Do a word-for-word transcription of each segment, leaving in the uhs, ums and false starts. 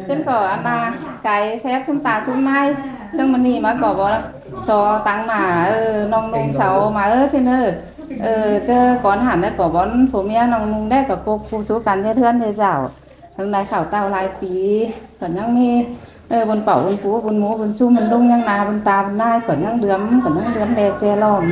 ꞌChớ ꞌcọ ăn ꞌna, cai phép ꞌsúm ta ꞌsúm ꞌnái, ꞌsướng ꞌmự ꞌnị ꞌmá ꞌcọ bók so tẳng ꞌmá, ơ, ꞌnọng ꞌnung sau ꞌmá, ơ, ꞌchớ ꞌnớ, ơ, ꞌchớ cón hẳn ꞌnớ ꞌcọ bón phủ ꞌmía ꞌnọng ꞌnung đé ꞌcọ ꞌcộc ꞌpú sú căn ꞌdệt ꞌhướn ꞌdệt dảo. Hơng lai khảu ꞌtạu lai pi, ꞌcọ ꞌnhắng ꞌmí, ơ, ꞌpôn pảu ꞌpôn pú ꞌpôn mú ꞌpôn ꞌsúm ꞌpôn ꞌlung ꞌnhắng ꞌna ꞌpôn ta ꞌpôn ꞌnái, ꞌcọ ꞌnhắng đưm, ꞌcọ ꞌnhắng đưm đe ꞌchẹ ꞌlóm.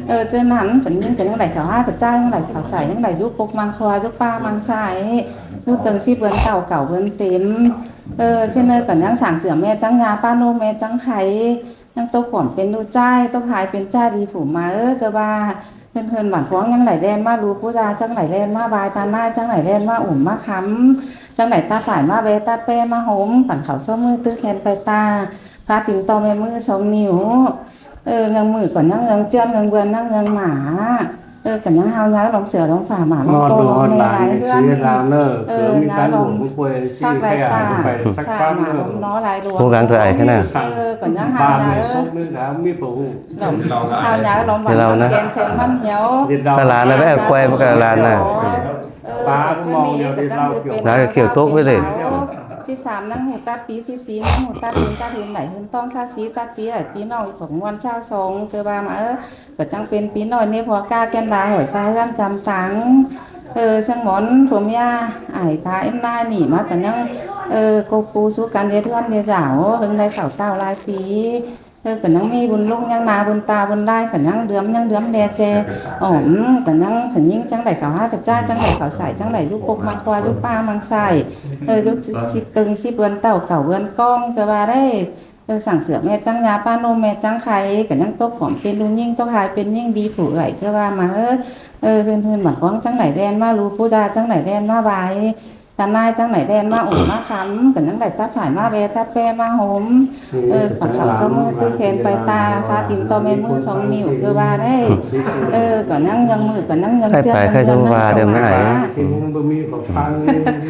Ơ, ꞌchớ ꞌnặn ꞌcọ ꞌnhắng, ꞌcọ ꞌnhắng đảy khảu ꞌhá khảu ꞌchái, ꞌnhắng đảy khảu sảy, ꞌnhắng đảy dú ꞌcộc ꞌmăng ꞌkhua dú ꞌpá ꞌmăng sai, dú tơng síp bươn ꞌtạu cảu bươn têm. Ơ, ꞌchớ ꞌnớ ꞌcọ ꞌnhắng sảng sửa ꞌme chắng nha, ꞌpá ꞌnô ꞌme chắng khay, ꞌnhắng tốc khỏm pên ꞌlụk ꞌchái, tốc hai pên ꞌchái đi phủ ꞌmá, ơ, ꞌcọ ꞌva ꞌhướn ꞌhướn bản ꞌphóng ꞌnhắng đảy ꞌlen ꞌmá lu pú da, chắng đảy ꞌlen ꞌmá ꞌvái ta ꞌnái, chắng đảy ꞌlen ꞌmá ủm ꞌmá khắm, chắng đảy tắt phải ꞌmá ꞌvẹ tắt ꞌpé ꞌmá hốm, tẳng khảu sốp ꞌmự tứ khen pay ta, phá tin ꞌto ꞌme ꞌmự song ꞌnịu. Ơ, ꞌngớn ꞌmự ꞌcọ ꞌnhắng ꞌngớn ꞌchướn, ꞌngớn ꞌvươn ꞌnhắng ꞌngớn ꞌmá. Ơ, ꞌcọ ꞌnhắng ꞌhao nháư lom sửa lom phả ꞌmá lom ꞌpo lom ꞌme lai ꞌhướn. Ơ, nháư lom phák lai ta, sa ꞌmá lom ꞌnó lai lom. Ơ, ꞌcọ ꞌnhắng ꞌhao nháư. Lau ꞌnớ. Ken sen ꞌmắn hiếu. Cái lau ꞌnớ bé quay một cái lau ꞌnớ. Ơ, ꞌcọ ꞌchớ ꞌnị ꞌcọ chắng dư pên. Lau cái kiểu tốt với lệ. Síp sam ꞌnhắng ꞌhụ tắt pi, síp sí ꞌnhắng ꞌhụ tắt pi, tắt pi đảy ꞌhướn ꞌtóng, sa sí tắt pi đảy pi ꞌnọng ꞌcọ ꞌmuôn ꞌcháo song, ꞌcọ ꞌva ꞌmá, ơ, ꞌcọ chắng pên pi ꞌnọi ꞌnị ꞌpo ꞌca ken la ꞌhọi pha ꞌhướn chăm tẳng. Ơ, ꞌsướng bón phủ ꞌmía ải ta ꞌếm ꞌnái ꞌnị ꞌmá ꞌcọ ꞌnhắng, ơ, ꞌcộc ꞌpú sú căn ꞌdệt ꞌhướn ꞌdệt dảo, hơng lai khảu ꞌtạu lai pi. Ơ, ꞌcọ ꞌnhắng ꞌmí ꞌpôn ꞌlung ꞌnhắng ꞌna ꞌpôn ta ꞌpôn ꞌlái, ꞌcọ ꞌnhắng đưm ꞌnhắng đưm đe ꞌchẹ. Ơ, ꞌcọ ꞌnhắng ꞌhướn ꞌnhính chắng đảy khảu ꞌhá khảu ꞌchái, chắng đảy khảu sảy, chắng đảy dú ꞌcộc ꞌmăng ꞌkhua dú ꞌpá ꞌmăng sai. Ơ, dú síp tơng síp bươn ꞌtạu cảu bươn ꞌcóng, ꞌcọ ꞌva đảy. Ơ, sảng sửa ꞌme chắng nha, ꞌpá ꞌnô ꞌme chắng khay, ꞌcọ ꞌnhắng tốc khỏm pên ꞌlụk ꞌnhính, tốc hai pên ꞌnhính đi phủ ưởi, ꞌcọ ꞌva ꞌmá, ơ, ơ, ꞌhướn ꞌhướn bản ꞌphóng chắng đảy ꞌlen ꞌmá lu pú da, chắng đảy ꞌlen ꞌmá ꞌvái ta ꞌnái, chắng đảy ꞌlen ꞌmá ủm ꞌmá khắm, ꞌcọ ꞌnhắng đảy tắt phải ꞌmá ꞌvẹ tắt ꞌpé ꞌmá hốm. Ơ, bản khảu sốp ꞌmự tứ khen pay ta, phá tin ꞌto ꞌme ꞌmự song ꞌnịu, ꞌcọ ꞌva đảy. Ơ, ꞌcọ ꞌnhắng ꞌngớn ꞌmự ꞌcọ ꞌnhắng ꞌngớn ꞌchướn ꞌngớn ꞌngớn ꞌcọ ꞌva đảy. ꞌCọ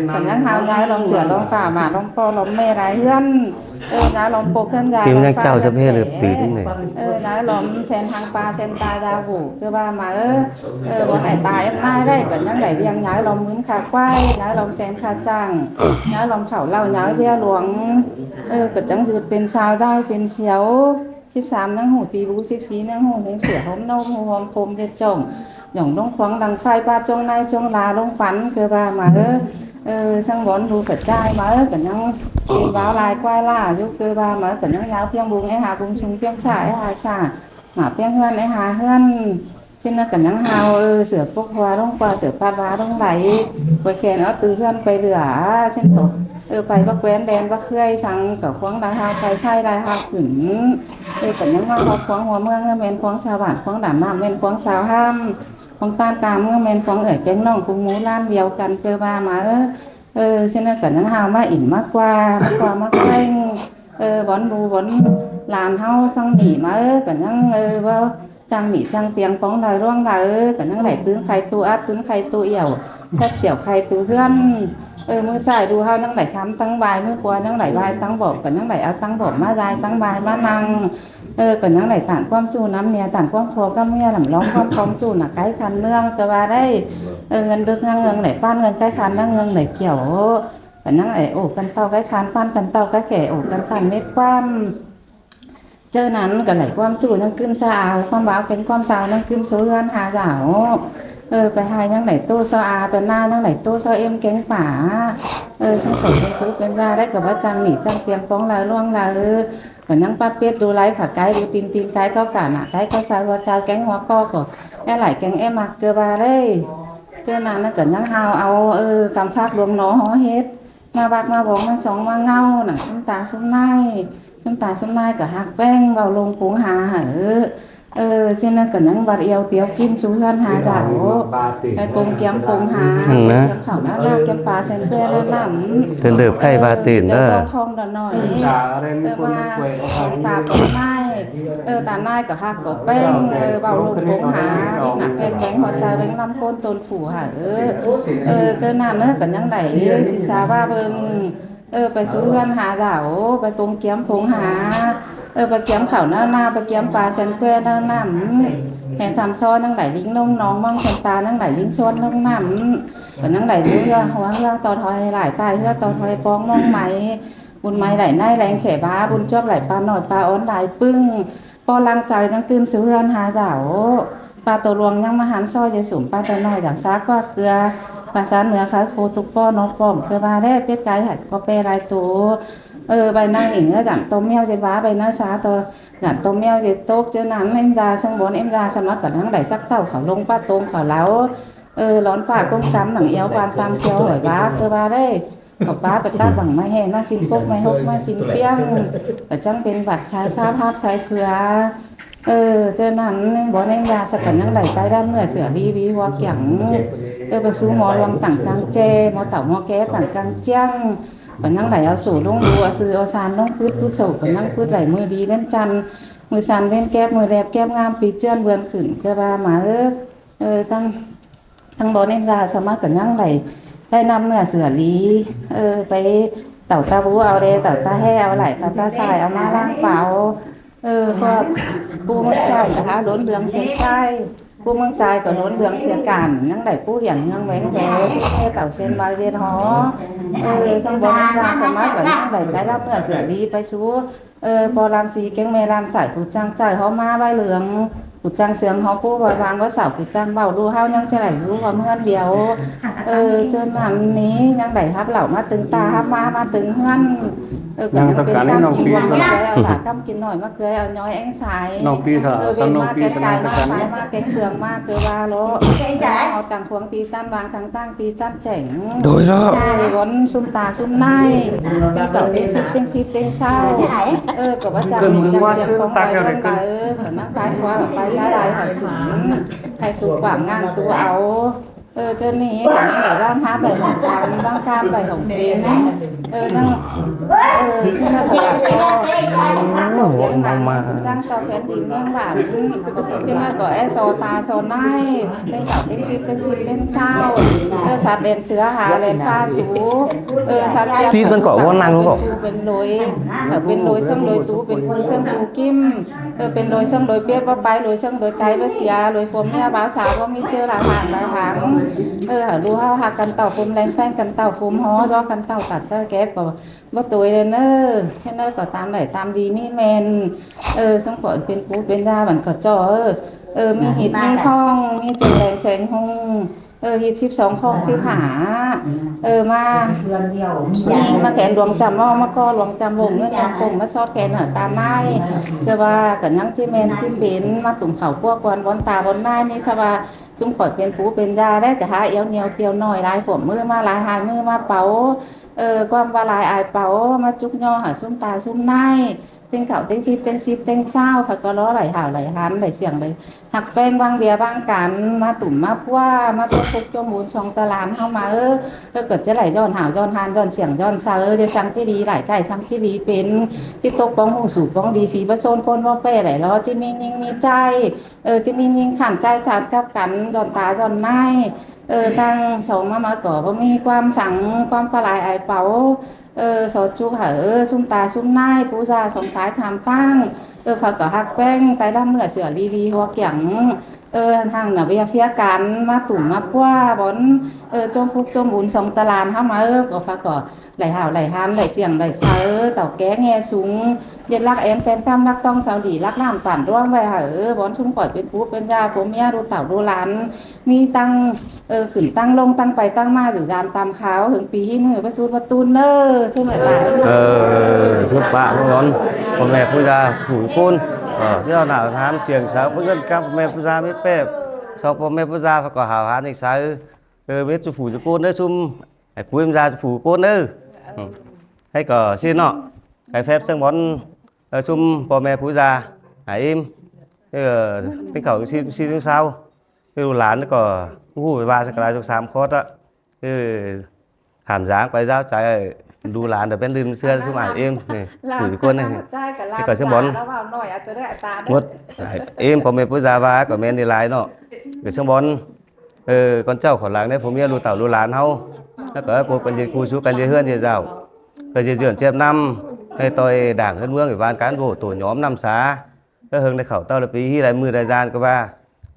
ꞌnhắng ꞌhao nháư lom sửa lom phả ꞌmá lom ꞌpo lom ꞌme lai ꞌhướn. Ơ, nháư lom ꞌpộc ꞌhướn da. Im lom ꞌnhắng phả chảu ꞌchớ ꞌhê lợp tỉ ꞌnị nảy. Ơ, nháư lom sen hăng ꞌpa sen ta da ꞌhụ, ꞌcọ ꞌva ꞌmá, ơ, ơ, bón ải ta ꞌếm ꞌnái đảy, ꞌcọ ꞌnhắng đảy ꞌliệng nháư lom ꞌmưn khả ꞌquái, nháư lom sen khả chắng, nháư lom khảu ꞌlau nháư sia luông. Ơ, ꞌcọ chắng dư pên sao dao pên siêu. Síp sam ꞌnhắng ꞌhụ ti bú, síp sí ꞌnhắng ꞌhụ húng sửa hốm ꞌnôm, ꞌhụ hom khôm ꞌdệt chỏng. Dỏng ꞌlống khuống đăng ꞌpháy ꞌpá chông ꞌnái chông la ꞌlống păn, ꞌcọ ꞌva ꞌmá, ơ, ơ, ꞌsướng bón lu khả ꞌchái ꞌmá, ơ, ꞌcọ ꞌnhắng pên báo lai ꞌquái ꞌlạ dú, ꞌcọ ꞌva ꞌmá, ꞌcọ ꞌnhắng nháư ꞌpiếng bung é ha bung sung ꞌpiếng sa é ha sa, ꞌmá ꞌpiếng ꞌhướn é ha ꞌhướn. ꞌChớ ꞌnớ ꞌcọ ꞌnhắng ꞌhao, ơ, sửa ꞌpộc hua ꞌlống ꞌquá, sửa pát ꞌva ꞌlống lai, quay khen ók tư ꞌhướn quay lửa, ꞌchớ ꞌcọ, ơ, pay bắc ꞌquén đen bắc ꞌhưới săng ꞌcọ khuống lai ꞌhao pay, pay lai ꞌhao khửn. Ơ, ꞌcọ ꞌnhắng ꞌmá ꞌhọt khuống hua ꞌmướng ꞌngá ꞌmen khuống sao bản, khuống đản ꞌnặm ꞌmen khuống sao ꞌhăm, khuống ꞌtán cam ꞌngá ꞌmen khuống ải kéng ꞌnọng ꞌpứng mú ꞌlan điêu căn, ꞌcọ ꞌva ꞌmá, ơ, ơ, ꞌchớ ꞌnớ ꞌcọ ꞌnhắng ꞌhao ꞌmá ỉn ꞌmá ꞌquá, ꞌmá ꞌquá ꞌmá ꞌkhéng, ơ, bón bú bón lan ꞌháu săng ꞌnị ꞌmá, ơ, ꞌcọ ꞌnhắng, ơ, ꞌva chắng ꞌnị chắng ꞌtiêng póng lai ꞌluống lai, ơ, ꞌcọ ꞌnhắng đảy tứn khay tu át tứn khay tu yẻo, sắt siẻo khay tu ꞌhướn. Ơ, ꞌmự sai đu ꞌháu ꞌnhắng đảy khắm tẳng ꞌvái, ꞌmự ꞌquá ꞌnhắng đảy ꞌvái tẳng bỏm, ꞌcọ ꞌnhắng đảy au tẳng bỏm ꞌmá dai tẳng ꞌvái ꞌmá ꞌnăng. Ơ, ꞌcọ ꞌnhắng đảy tản ꞌquám ꞌchu ꞌnắm ꞌnị, tản ꞌquám pho ꞌquám ꞌmía lẳm lóng ꞌquám khong ꞌchu nả cái khăn ꞌnương, ꞌcọ ꞌva đảy. Ơ, ꞌngớn đớc ꞌnhắng ꞌngớn đảy ꞌpán, ꞌngớn cái khăn ꞌnhắng ꞌngớn đảy kiẻo. ꞌCọ ꞌnhắng đảy ổ căn ꞌtạu cái khăn, ꞌpán căn ꞌtạu cái khẻ, ổ căn tản mết ꞌquám. ꞌChớ ꞌnặn ꞌcọ đảy ꞌquám ꞌchu ꞌnhắng ꞌcứn so ao, ꞌquám báo kéng ꞌquám sao ꞌnhắng ꞌcứn so ꞌhướn ha dảo. Ơ, pay ꞌhại ꞌnhắng đảy ꞌtố so a, pay ꞌna ꞌnhắng đảy ꞌtố so ꞌếm kéng pả. Ơ, săng khỏi pên phú pên da đảy ꞌcọ ꞌva chắng ꞌnị chắng ꞌtiêng póng lai ꞌluống lai. Ơ, ꞌcọ ꞌnhắng pắt pết đu lai khả cái đu tin tin cái ꞌcọ cả nả cái ꞌcọ sao hua chao kéng hua ꞌcọ ꞌcọ é lai kéng é ꞌmặc, ꞌcọ ꞌva đảy. ꞌChớ ꞌnặn ꞌcọ ꞌnhắng ꞌhao au, ơ, căm phák ꞌluống ꞌnọ ꞌhó ꞌhết ꞌmá ꞌvặc ꞌmá ꞌvong ꞌmá sóng ꞌmá ꞌngáu nẳng ꞌsúm ta ꞌsúm ꞌnái. ꞌSúm ta ꞌsúm ꞌnái ꞌcọ ꞌhặc ꞌpéng ꞌvạu ꞌluống cuông ha hảư. Ơ, ꞌchớ ꞌnặn ꞌcọ ꞌnhắng ꞌvặt iêu tiếu kin sú ꞌhướn ha dảo. Pay pông kiêm pông ha, kiêm khảu ꞌná ꞌnạ, kiêm pá sen ꞌpé ꞌná ꞌnặm. Tên đớp khay ꞌva tin ꞌnớ. Ơ, ꞌmá pông ta pông ꞌnái. Ơ, ta ꞌnái ꞌcọ ꞌhặc ꞌcọ ꞌpéng, ơ, ꞌvạu ꞌluống cuông ha, ꞌvít nả khen kéng hua chao ꞌvến ꞌlắm ꞌcốn tôn phủ hảư. Ơ, ơ, ꞌchớ ꞌnặn ꞌnớ ꞌcọ ꞌnhắng đảy, ơ, sí sa ꞌva ꞌvưng. Ơ, pay sú ꞌhướn ha dảo, pay pông kiêm pông ha. Ơ, pay kiêm khảu ꞌná ꞌnạ, pay kiêm pá sen ꞌpé ꞌná ꞌnặm. ꞌHé chăm so ꞌnăng đảy ꞌlính ꞌlống ꞌnọng ꞌmướng, chăm ta ꞌnăng đảy ꞌlính suôn ꞌlống ꞌnặm, ꞌcọ ꞌnăng đảy ꞌhứa, ꞌhứa ꞌtọ thôi, lai tai ꞌhứa ꞌtọ thôi, pong ꞌmướng mai, bun mai đảy ꞌnai ꞌlẹng khe ba, bun chuốp đảy pa ꞌnọi pa ón lai ꞌpứng, ꞌpo lăng chaư ꞌnăng ꞌcứn sú ꞌhướn ha dảo. Pa tô luông ꞌnăng ꞌmá hăn so ꞌdệt sủm, pa tô ꞌnọi đảy sák ꞌquá ꞌcưa, pa sán ꞌmưa khái khô tuk ꞌpo ꞌnọk pom ꞌcưa ba đé, pết cai hảư ꞌpo ꞌpe lai tô. Ơ, ꞌvạy ꞌnăng ỉn ꞌnớ dản tô ꞌmeo ꞌdệt ba, ꞌvạy ꞌnớ sa tô dản tô ꞌmeo ꞌdệt tốc ꞌchớ ꞌnặn, ꞌếm da sương bón ꞌếm da sam ꞌmá ꞌcọ ꞌnăng đảy sắc tảu khảu ꞌlống ꞌpá tông khảu ꞌláo. Ơ, lón pả ꞌcốm căm nẳng yau quan tam siêu hỏi ba ꞌcưa ba đé. Khảu pá pay tắc bảng ꞌmá ꞌhẹ ꞌmá sin cốc ꞌmá hốc ꞌmá sin ꞌpiếng, ꞌcọ chắng pên bạc sai sáp háp sai phưa. Ơ, ꞌchớ ꞌnặn bón ꞌếm da sa ꞌcọ ꞌnăng đảy tai đăm ꞌmưa sửa đi ví hua kiẳng. Ơ, pay sú mo luông tẳng cang ꞌchê, mo tảu mo ké tẳng cang ꞌchiếng, ꞌcọ ꞌnăng đảy au sổ ꞌlống đu, au sư au san ꞌlống pứt, pứt sổ ꞌcọ ꞌnăng pứt đảy ꞌmự đi ꞌvến chăn, ꞌmự san ꞌvến kép, ꞌmự ꞌlẹo kép ꞌngam pi ꞌchươn vươn khửn ꞌcưa ba ꞌmá ớ. Ơ, ꞌtăng ꞌtăng bón ꞌếm da sam ꞌmá ꞌcọ ꞌnăng đảy tai đăm ꞌmưa sửa đi. Ơ, pay tảu ta bú au đe, tảu ta ꞌhẹ au lai, tảu ta sai au ꞌmá ꞌláng páo. Ơ, ꞌpộ ꞌpú ꞌmướng ꞌchái ꞌcọ hák ꞌlốn ꞌlương sia ꞌchái, ꞌpú ꞌmướng ꞌchái ꞌcọ ꞌlốn ꞌlương sia cản, ꞌnăng đảy ꞌpú hiẻng ꞌnưng ꞌvén vé, ꞌhứ tảu sen ꞌváng ꞌdệt hó. Ơ, ꞌtăng bón ꞌếm da sam ꞌmá ꞌcọ ꞌnăng đảy tai đăm ꞌmưa sửa đi pay sú. Ơ, ꞌpo ꞌlam si kéng ꞌme ꞌlam sải, phủ ꞌchăng chaư hó ꞌmá ꞌvạy ꞌlương, phủ ꞌchăng siêng hó ꞌpú ꞌvạy ꞌváng ꞌva sảu, phủ ꞌchăng ꞌvạu ꞌlụk ꞌháu ꞌnhắng ꞌchí đảy dú ꞌquám ꞌhướn điêu. Ơ, ꞌchớ ꞌnặn ꞌnị ꞌnhắng đảy hắp lảu ꞌmá tưng ta, hắp ꞌmá ꞌmá tưng ꞌhướn. Ơ, ꞌcọ ꞌnhắng pên ꞌcắm kin ꞌnọi ꞌmá ꞌcưa, au ꞌcắm kin ꞌnọi ꞌmá ꞌcưa, au ꞌnhói ꞌéng sai. Ơ, ꞌvến ꞌmá kéng cai ꞌmá phái ꞌmá kéng khương ꞌmá ꞌcưa ba lo. Au cang khuống pi ꞌtăn ꞌváng, cang ꞌtáng pi ꞌtăn chẻng. Đôi đó. Ai bón ꞌsúm ta ꞌsúm ꞌnái, ꞌtếng tảu ꞌtếng síp ꞌtếng síp ꞌtếng ꞌsáo. Ơ, ꞌcọ ꞌva chắng ꞌmí chắng tiêng khong ꞌvạy ꞌlống đaư, ꞌcọ ꞌnăng pay khóa ꞌcọ pay ꞌlái ꞌlái hảư khửn, khay tu quảng ngang tu au. Ơ, ꞌchớ ꞌnị ꞌcọ ꞌnăng đảy ꞌváng háp đảy hỏng cam, ꞌváng cam đảy hỏng pên. Ơ, ꞌnăng, ơ, ꞌsúm ꞌnặn ꞌcọ ꞌva ꞌcọ ꞌviạk ꞌnặn ꞌcọ ꞌchắng ꞌtạu phén đin ꞌmướng bản. ꞌSúm ꞌnặn ꞌcọ é so ta so ꞌnái, ꞌtếng tảu ꞌtếng síp ꞌtếng síp ꞌtếng ꞌsáo. Ơ, sat đen sứa ha đen pha sú. Ơ, sat ꞌchiếng. Tít ꞌmắn ꞌcọ ꞌva ꞌnăng ꞌcọ pên lối, ơ, pên lối ꞌsướng lối tú, pên pú ꞌsướng pú ꞌkím. Ơ, pên lối ꞌsướng lối piết ꞌva pay, lối ꞌsướng lối cáy ꞌva sia, lối phôm ꞌmía báo sa ꞌva ꞌmí ꞌchớ lai hang lai hang. Ơ, hảư ꞌlụk ꞌháu ꞌhặc căn ꞌtạu, phôm ꞌleng ꞌpéng căn ꞌtạu, phôm hó dó căn ꞌtạu, tảu ꞌtớ ké ꞌcọ ꞌva ꞌtội đảy ꞌnớ. ꞌChớ ꞌnớ ꞌcọ tam đảy tam đi ꞌmí ꞌmen. Ơ, ꞌsướng khỏi pên pú pên da bắn ꞌcọ ꞌchọ. Ơ, ơ, ꞌmí ꞌhịt ꞌmí khong, ꞌmí ꞌchương ꞌleng seng hung. Ơ, ꞌhịt síp song khong síp hả. Ơ, ꞌmá ꞌmí ꞌmá khen luông chăm ꞌmo, ꞌmá ꞌcọ luông chăm ꞌvông ꞌngớn ꞌvông ꞌcống, ꞌmá sót khen hảư ta ꞌnái. ꞌCọ ꞌva ꞌcọ ꞌnhắng ꞌchí ꞌmen ꞌchí pên, ꞌmá tủm khảu ꞌpúa quan bón ta bón ꞌnái ꞌnị ꞌcọ ꞌva ꞌsúm khỏi pên pú pên da đảy ꞌcọ hák iêu nhiêu tiêu ꞌnọi lai khảu ꞌmự ꞌmá lai, hai ꞌmự ꞌmá páo. Ơ, ꞌquám ꞌva lai ai páo ꞌmá chúc ꞌnhó hảư ꞌsúm ta ꞌsúm ꞌnái. ꞌTếng khảu ꞌtếng síp ꞌtếng síp ꞌtếng ꞌsáo, phaư ꞌcọ lo đảy hảo đảy hăn đảy siêng đảy ꞌhặc ꞌpéng ꞌváng ꞌviạk ꞌváng căn, ꞌmá tủm ꞌmá ꞌpúa, ꞌmá ꞌtố phúc ꞌchớ môn song ta lan ꞌháu ꞌmá ớ. Ơ, ꞌcọ ꞌchí đảy ꞌdọn hảo ꞌdọn hăn ꞌdọn siêng ꞌdọn saư, ꞌchí săng ꞌchí đi đảy, ꞌcại săng ꞌchí đi pên, ꞌchí tốc ꞌpóng ꞌhụ sủ ꞌpóng đi phi báu ꞌsốn ꞌcốn báu ꞌpẹ đảy lo, ꞌchí ꞌmí ꞌnhính ꞌmí ꞌchái. Ơ, ꞌchí ꞌmí ꞌnhính khăn ꞌchái chan cắp căn ꞌdọn ta ꞌdọn ꞌnái. Ơ, ꞌtáng song ꞌmá ꞌmá ꞌcọ báu ꞌmí ꞌquám săng, ꞌquám ꞌva lai ai páo. Ơ, so ꞌchu hảư ꞌsúm ta ꞌsúm ꞌnái, pú da song phái tham ꞌtáng. Ơ, phaư ꞌcọ ꞌhặc ꞌpéng, tai đăm ꞌmưa sửa đi đi hua kiẳng. Ơ, hăng nả ꞌviạk ꞌpía căn, ꞌmá tủm ꞌmá ꞌpúa bón. Ơ, ꞌchốm phúc ꞌchốm bun song ta lan ꞌháu ꞌmá ớ, ꞌcọ phaư ꞌcọ đảy hảo đảy hăn đảy siêng đảy saư, tảu ké ꞌnghé sung. ꞌDệt lắc ém ten ꞌcắm lắc ꞌtóng sau đi lắc ꞌnặn pản ꞌluống ꞌvạy hảư bón ꞌsúm khỏi pên pú pên da, phua ꞌmía ꞌlụk tảu ꞌlụk lan. ꞌMí ꞌtăng, ơ, khửn ꞌtăng ꞌlống, ꞌtăng pay ꞌtăng ꞌmá, dử dam tam kháo, hưng pi ꞌhí ꞌmự ꞌva sút ꞌva tun ꞌnớ, ꞌchớ ꞌmự ta. Ơ, sút pă ꞌmá bón, ꞌpo ꞌme pú da phủ ꞌcốn. Ơ, ꞌchớ nả hăn siêng saư, ꞌpứng ꞌngớn cắp ꞌpo ꞌme pú da ꞌmí ꞌpẹ. Sau ꞌpo ꞌme pú da phaư ꞌcọ hảo hăn ꞌnị saư. Ơ, ꞌmí ꞌchu phủ ꞌchu ꞌcốn ꞌnớ ꞌsúm. Hảư pú ꞌmí da ꞌchu phủ ꞌcốn ꞌnớ. Hảư ꞌcọ ꞌsịn ꞌnọ. Hảư phép ꞌsướng bón, ơ, ꞌsúm ꞌpo ꞌme pú da. Hảư ꞌếm. Ơ, ꞌtếng khảu ꞌsịn ꞌsịn ꞌsáo. Ơ, ꞌlụk lan ꞌcọ ꞌhụ ꞌva sa ꞌcọ lai song sam khót ꞌnớ. Ơ, hảm dáng pay dáo chaư, ꞌlụk lan đảy pên đưm ꞌsứa ꞌsúm ải ꞌếm, phủ ꞌchu ꞌcốn ꞌnớ. Ơ, ꞌcọ ꞌsướng bón. Mốt, ải ꞌếm ꞌpo ꞌme pú da ꞌva ꞌcọ ꞌmen đi lai ꞌnọ. Ơ, ꞌsướng bón. Ơ, ꞌcốn ꞌchạu khảu lăng ꞌnớ, phua ꞌmía ꞌlụk tảu ꞌlụk lan ꞌháu. ꞌNhá ꞌcọ ꞌcộp căn ꞌdệt ꞌcu sú căn ꞌdệt ꞌhướn ꞌdệt dảo. ꞌCọ ꞌdệt dươn chếp ꞌnăm, ꞌhới ꞌtoi đảng ꞌhướn ꞌmướng ꞌván cán bộ tổ nhóm ꞌnăm sa. ꞌCọ hưng đảy khảu ꞌtạu đa pi ꞌhí lai ꞌmự lai dan ꞌcọ ꞌva.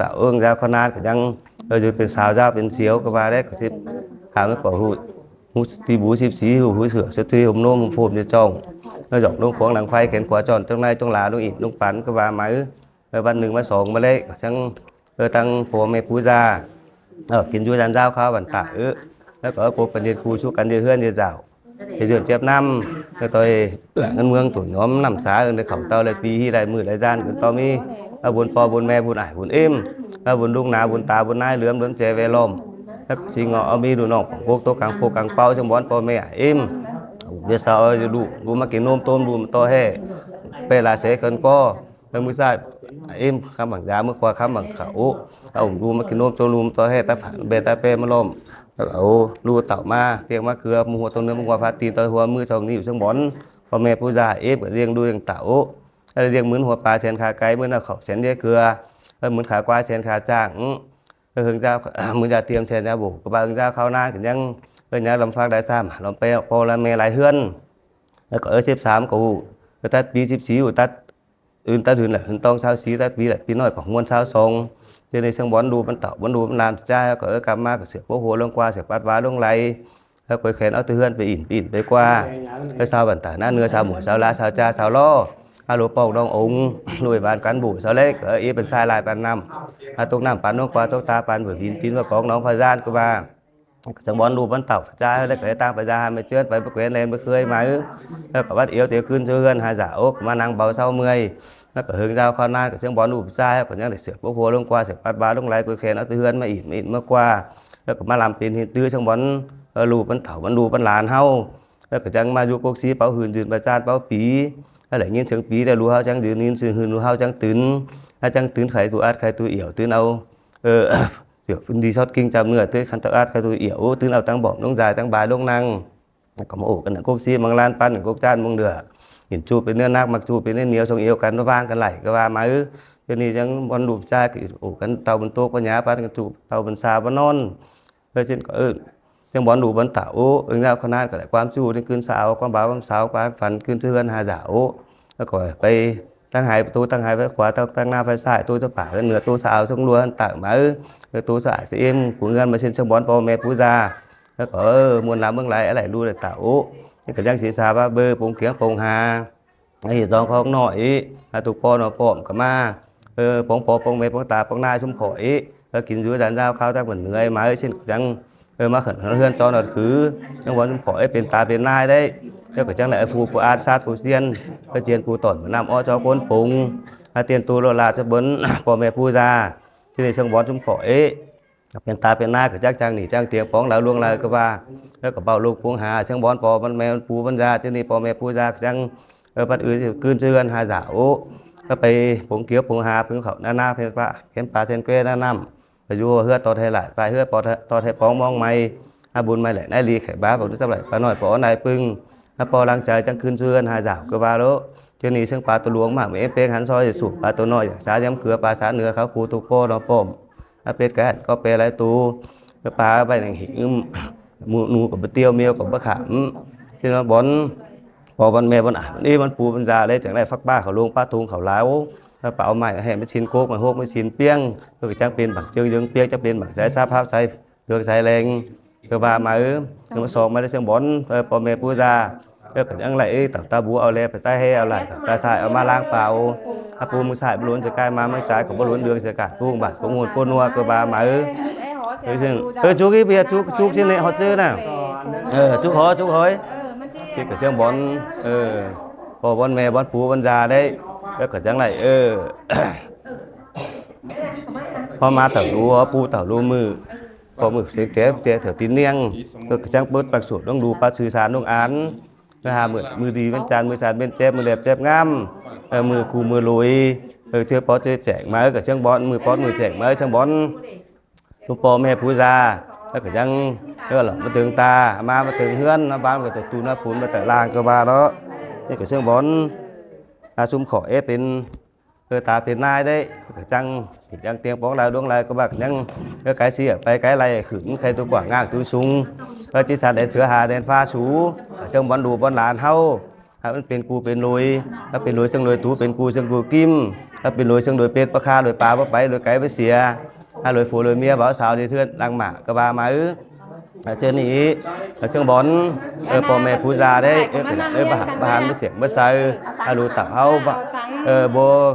tả ương dao khó nan kả dăng, ơ, dư pên sao dao pên siêu kả ba đé kả síp, khả mến kả hụ, hụ ti bú síp sí, hụ hụ sửa, sửa ti hôm nôm hôm phôm dư chong. Ơ, dọc nôm khuống lăng phay khen khóa chọn, trong nay trong lá, nôm ỉm, nôm pắn kả ba máư. Ơ, văn nưng mă song mă lễ, kả chăng, ơ, tăng phô mẹ pú da. Ơ, kin dú dăn dao kháo văn tả, ơ. Ơ, kả ơ, pô pên điên khu sú căn điên hươn điên dao. Thế dươn chếp năm, ơ, tôi, ngân mương tủ nhóm năm xã, ơ, khổng tàu lễ pí hí lai mự lai gian, ơ, to mi, ơ, buôn po buôn me buôn ải buôn êm, ơ, buôn lung ná buôn ta buôn nai lướm lướm che ve lom. Ơ, si ngọ, ơ, mi đủ nọng, kông cốc tô căng phô căng pao, chăm bón po me ải êm. Biết sao, ơ, đủ, đủ mă kin nôm tôm, đủ mă to he. Pe là sẽ khân co. Tơm mưa sai, êm khăm bằng giá, mưa khoa khăm bằng khả ố. Tao ủng lu mă kin nôm, chô lu mă to he, ta phản bê, ta pe mă lom. Tao ổ lu tảo ma, tiêng mă cưa, mưa hua tông nưa, mưa hua phát tin, tao hua mưa song níu sông bón. Pô mẹ pú da, êm kả riêng đu riêng tảo ố. Ơ, riêng mướn hua pa sen khả cái, mướn nao khẩu sen dê cưa. Ơ, mướn khả qua sen khả chang. Ơ, hương dao, mướn dao tiêm sen dao bổ, kả ba hương dao kháo nan, kả nhăng, ơ, nhá lom phác đai sam, lom pe, pô là mẹ lai hươn. Ơ, kả ơ xếp xám kả hụ. Ơ, tắt pí xếp xí hụ tắt. Ưn tắt hưn lả hưn tong sao sí tắt pí lả pí ꞌnọi kả nguôn sao song. Thế nên sương bón đu bắn tảo, bón đu bắn lan chai, kả ơ căm ma, kả sửa quốc hồ lông qua, sửa bát vá lông lay. Ơ, quay khen áo tư hươn, pay ỉn, pay ỉn, pay qua. Ơ, sao bản tả ná nưa, sao mổ, sao lá, sao cha, sao lo. Alo pong đong ống, nuôi ban cán bộ, sao lễ, kả ơ ý bắn sai lai bắn năm. Ơ, tốc năm bắn nông qua, tốc ta bắn bởi vín tín và cóng nóng thời gian của bà. Sương bón đu bắn tảo, cha, lễ, kả ơ tăng phải ra hai mươi chuyến, phải bức quyến lên, bức khơi mà ư. Ơ, kả bắt yếu tế cưng cho hươn, hai giả ốc, mà năng báo sáu mươi. Nó kả hương dao khó nan, kả sương bón đu cha, kả nhắc để sửa quốc hồ lông qua, sửa bát vá lông lay, quay khen áo tư hươn, mà ỉn, mà ỉn, mà qua. Ơ, kả mà làm pin hiện tư, sương bón, ơ, lu bắn tảo, bắn đu bắn lan hao. Ơ, kả chăng mà du cốc sí, páo hưn dưn, páo chan, páo pí. Ơ, lễ nghiên sương pí, lễ lu hao chăng dưn, nghiên sương hưn lu hao chăng tứn. Hao chăng tứn khay tu át, khay tu yẻo, tứn áo. Ơ, sửa phun đi sót kinh chăm nưa, tưới khăn tao át, khay tu yẻo, tứn áo tăng bỏm, lông dài, tăng bài, lông năng. Kả mà ổ, kả nắng cốc sí, măng lan, păn, nắng cốc chan, măng nưa. Nhìn chu pên nưa nạc, mặc chu pên nưa nhiều, sông yêu, cắn nó vang, cắn lảy, kả ba máư. Cho nên chăng bón đu cha, kì ổ, cắn tàu bắn tốc, bắn nhá, păn, cắn chu, tàu bắn xa, bắn non. Ơ, xin có ơn. Sương bón đu bắn tảo ố, ưng dao khó nan, kả lại quam chu, nên cưng sao, quam báo, quam sao, quam phắn, cưng sư hươn, hai giả ố. Nó có phải tăng hai, tô tăng hai phải khóa, tăng, tăng na phải sai, tô cho pả, nửa tô sao, sông lua, hươn tảo máư. Ơ, tô cho ải, sẽ im, của ngân mà xin sương bón, pô mẹ pú da. Nó có, ơ, muôn lá mương lái, ải đu lại tảo ố. Nên có giang sĩ xa, ba bơ, pông kiếng, pông hà. Ơ, dòng khó ꞌnọi, ơ, tuk po nó pom, kả ma. Ơ, pông po, pông mẹ, pông ta, pông nai, sum khỏi, ơ, kin dú dán dao, kháo tăng bẩn người, mà ơi, xin cư dăng. Ơ, mà khẩn hươn cho nó khứ, nhưng bón sum khỏi, ơ, pên ta, pên nai đấy. Ơ, kả chăng lại, ơ, phu, phu át, sát, phu xiên. Ơ, chiên, phu tỏn, năm, o, cho cốn pông. Ơ, tiên tu, lô, la, cho bớn, pô mẹ, phu da. Chứ nên sương bón sum khỏi, ơ. Pên ta pên nai kả chắc chăng nỉ chăng tiếng póng láo luông lai kả ba. Ơ, kả bảo lục pung hà, chăng bón pò bón mẹ bón pú bón da, chứ nỉ pò mẹ pú da chăng, ơ, bắt ư cưn sư hươn hà giả ố. Ơ, pay pung kiếu pung hà, pung khẩu na na, pên pạ, khen pạ sen quê na năm. Ơ, dù hứa tọt hay lại, pạ hứa tọt hay póng mong mày. Hà bún mày lại nai lì khải bá, bảo nước sắp lại, pạ ꞌnọi pò ón đai pưng. Hà pò lăng chai chăng cưn sư hươn hà giả kả ba lố. Chứ nỉ sương pạ tô luông mà, mẹ pên hẳn soi, sụp pạ tô ꞌnọi, xá giám cứa, pạ xá nưa, kháo khu tô pò nó pom. Ơ, pên cái hẳn có pên lai tu. Ơ, pá ꞌvạy nẳng hỉ ưm, mụ nụ có bơ tiêu, mêu có bơ khảm. Thế nó bón, pò bón mẹ bón ải, bón ê, bón pú, bón da, lê, chẳng lẽ phắc ba khảo lông, pá thung khảo láo. Ơ, páo mải, hẹ mới xin cốc, mà hốc, mới xin piêng. Ơ, kì chăng pên bằng chương dưỡng piêng, chăng pên bằng giải sáp, háp sai, dưỡng sai leng. Kơ ba máư, kơ ma song máư lê sương bón, ơ, pò mẹ pú da. Ơ, kơ ꞌnhắng lạy, ơ, tảu ta bú au lê, pay tai hê au lải, tảu ta sai au ma lang pao. Ơ, pú mưng sai bơ lốn, sơ kai ma mưng sai, kơ bơ lốn đường, sơ kai pung bản, pung hôn, pôn nua, kơ ba máư. Ơ, sương, ơ, chúc ý bia, chúc, chúc xin lễ hót chứ nả. Ơ, chúc hói, chúc hói. Thì kơ sương bón, ơ, pò bón mẹ, bón pú, bón da đấy. Ơ, kơ ꞌnhắng lạy, ơ. Hó ma tảu lu, hó pú tảu lu mự. ꞌPo ꞌmự seng chép ꞌchẹ thảu tin ꞌniêng, ꞌcọ chắng bớt ꞌpặc sổ ꞌluống đu ꞌpá sư san ꞌluống án. ꞌCọ hả ꞌmự, ꞌmự đi ꞌmen chan, ꞌmự san ꞌmen chép, ꞌmự lép chép ꞌngám, ꞌmự cu ꞌmự lối, ꞌchớ ꞌpo ꞌchớ chẻng ꞌmá, ꞌcọ chắng bón, ꞌmự ꞌpó ꞌmự chẻng ꞌmá chắng bón. ꞌPo ꞌme pú da, ꞌcọ chắng, ꞌcọ lỏ ꞌmá tơng ta, ꞌmá ꞌmá tơng ꞌhướn, ꞌmá ꞌváng ꞌcọ tụ ꞌnạ phún ꞌmá ta lang ꞌcọ ꞌva ꞌnớ. ꞌCọ chắng bón, ꞌsúm khỏ ép pên, ta pên ꞌnai đé, ꞌcọ chắng, chắng tiêng póng lai ꞌluống lai ꞌcọ ꞌva ꞌcọ chắng, ꞌcọ cái sia pay cái lai khửn khay tu quảng ngang tu sung, ꞌcọ ꞌchí san đen sứa ha đen ꞌphá sú, ꞌcọ chắng bón đu bón lan ꞌháu. ꞌMắn pên cu pên lối, ꞌcọ pên lối chắng lối tú, pên cu chắng cu ꞌkim, ꞌcọ pên lối chắng lối pết ꞌpá kha lối pá ꞌpá pay lối cái ꞌpá sia, lối phua lối ꞌmía báo sao đi thươn lăng mả ꞌcọ ꞌva ꞌmá ư. ꞌChớ ꞌnị, chắng bón, ꞌpo ꞌme pú da đé, ꞌcọ bả hẳn bả hẳn bả siếng bả saư, ꞌlụk tảu ꞌháu, báu,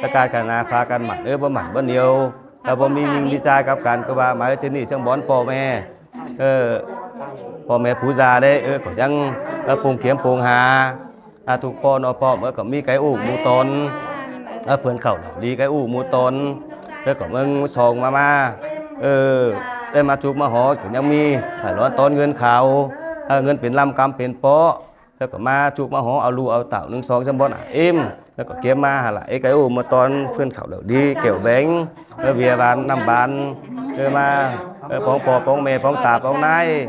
ꞌcọ can căn na pha căn mẳn, ꞌcọ báu mẳn báu nhiêu, ꞌcọ báu ꞌmí ꞌminh ꞌmí ꞌchái cắp căn ꞌcọ ꞌva ꞌmá ư. ꞌChớ ꞌnị chắng bón ꞌpo ꞌme, ꞌpo ꞌme pú da đé, ꞌcọ chắng, ꞌpông kiêm ꞌpông ha, ꞌtụ ꞌpo ꞌnọ ꞌpo ꞌcọ ꞌmí cái ụ mu ton, ꞌphươn khảu đi cái ụ mu ton, ꞌcọ ꞌmướng song ꞌmá ꞌmá, ꞌmá chuốp ꞌmá hó ꞌcọ chắng ꞌmí, phải lón ton ꞌngớn khảu, ꞌngớn pên ꞌlăm ꞌcắm pên ꞌpó, ꞌcọ ꞌmá chuốp ꞌmá hó au ꞌlụk au tảu ꞌnưng song chắng bón ải ꞌếm, ꞌcọ kiêm ꞌmá hả lả ꞌcọ cái ụ mu ton ꞌphươn khảu đi kẻo béng, ꞌviạk van ꞌnặm van, ꞌmá, póng ꞌpo póng ꞌme póng ta póng ꞌnái,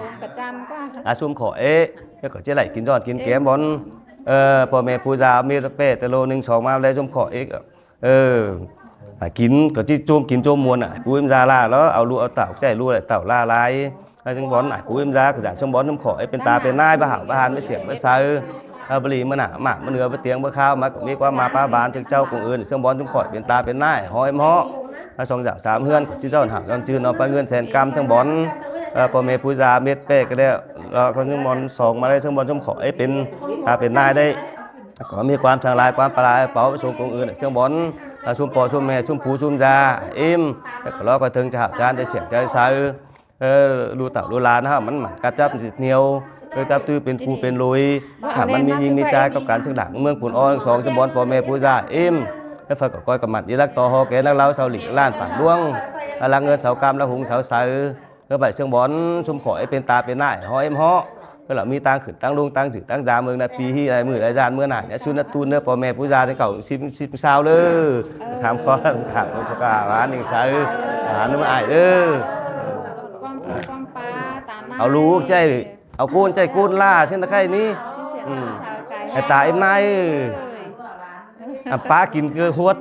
ꞌsúm khỏ ép, ꞌcọ ꞌchí đảy kin ꞌdọn kin kiêm bón, ꞌpo ꞌme pú da ꞌmí ꞌpẹ ta lô ꞌnưng song ꞌmá đé ꞌsúm khỏ ép, kin ꞌcọ ꞌchí ꞌchốm kin ꞌchốm muôn ải pú ꞌếm da ꞌla lo au ꞌlụk au tảu ꞌchí ꞌlụk đảy tảu ꞌla lai, chắng bón ải pú ꞌếm da ꞌcọ chắng bón ꞌsúm khỏ ép pên ta pên ꞌnai bả hảư bả hẳn bả siếng bả saư, bả đi ꞌmá nả mả ꞌmá nưa bả tiêng bả kháo ꞌmá ꞌcọ ꞌmí ꞌquám ꞌmá ꞌpá ban chắng ꞌchạu công ơn chắng bón ꞌsúm khỏ ép pên ta pên ꞌnai ꞌhó ꞌếm ꞌhó, song dảo sam ꞌhướn ꞌcọ ꞌchí ꞌdọn hảư ꞌdọn ꞌchư ꞌnọ ꞌpá ꞌngớn sen ꞌcắm chắng bón, ꞌpo ꞌme pú da mết ꞌpẹ ꞌcọ đé, ꞌcọ chắng bón song ꞌmá đé chắng bón ꞌsúm khỏ ép pên ta pên ꞌnai đé, ꞌcọ ꞌmí ꞌquám săng lai ꞌquám pá lai páo pá sông công ơn chắng bón, ꞌsúm ꞌpo ꞌsúm ꞌme ꞌsúm pú ꞌsúm da ꞌếm, ꞌcọ lo ꞌcoi tơng ꞌchạ hảư chan đé siếng ꞌchạ saư, ꞌlụk tảu ꞌlụk lan hảư ꞌmắn mẳn cắp chắp ꞌnị ꞌnéo, ꞌcọ chắp ꞌtứ pên cu pên lối, hảư ꞌmắn ꞌmí ꞌminh ꞌmí ꞌchái cắp căn chắng đảng ꞌmướng pun ón song chắng bón ꞌpo ꞌme pú da ꞌếm, ꞌphắn ꞌcọ ꞌcoi ꞌcọ mẳn đi lắc to ꞌhó ké lắc lau sau lỉ ꞌlan pản ꞌluống, lăng ꞌngớn sau ꞌcắm lăng hung sau saư, ꞌcọ bả chắng bón ꞌsúm khỏ ép pên ta pên ꞌnai ꞌhó ꞌếm ꞌhó, ꞌcọ lỏ ꞌmí ꞌtáng khửn ꞌtáng ꞌlung ꞌtáng dử ꞌtáng da ꞌmướng ꞌnặn pi ꞌhí ꞌnặn ꞌmự lai dan ꞌmưa ꞌnặn ꞌnhá ꞌsúm ꞌnhá ꞌtun ꞌnớ ꞌpo ꞌme pú da chắng cảu síp síp sao ꞌlớ, sam khót khả khả hán ꞌnưng saư, hán ꞌnưng ải ꞌlớ, au ꞌlụk ꞌchí au ꞌcốn ꞌchí ꞌcốn ꞌla ꞌsịn ꞌnớ khay ꞌnị, hảư ta ꞌếm ꞌnai, ꞌpá kin ꞌcọ ꞌhuột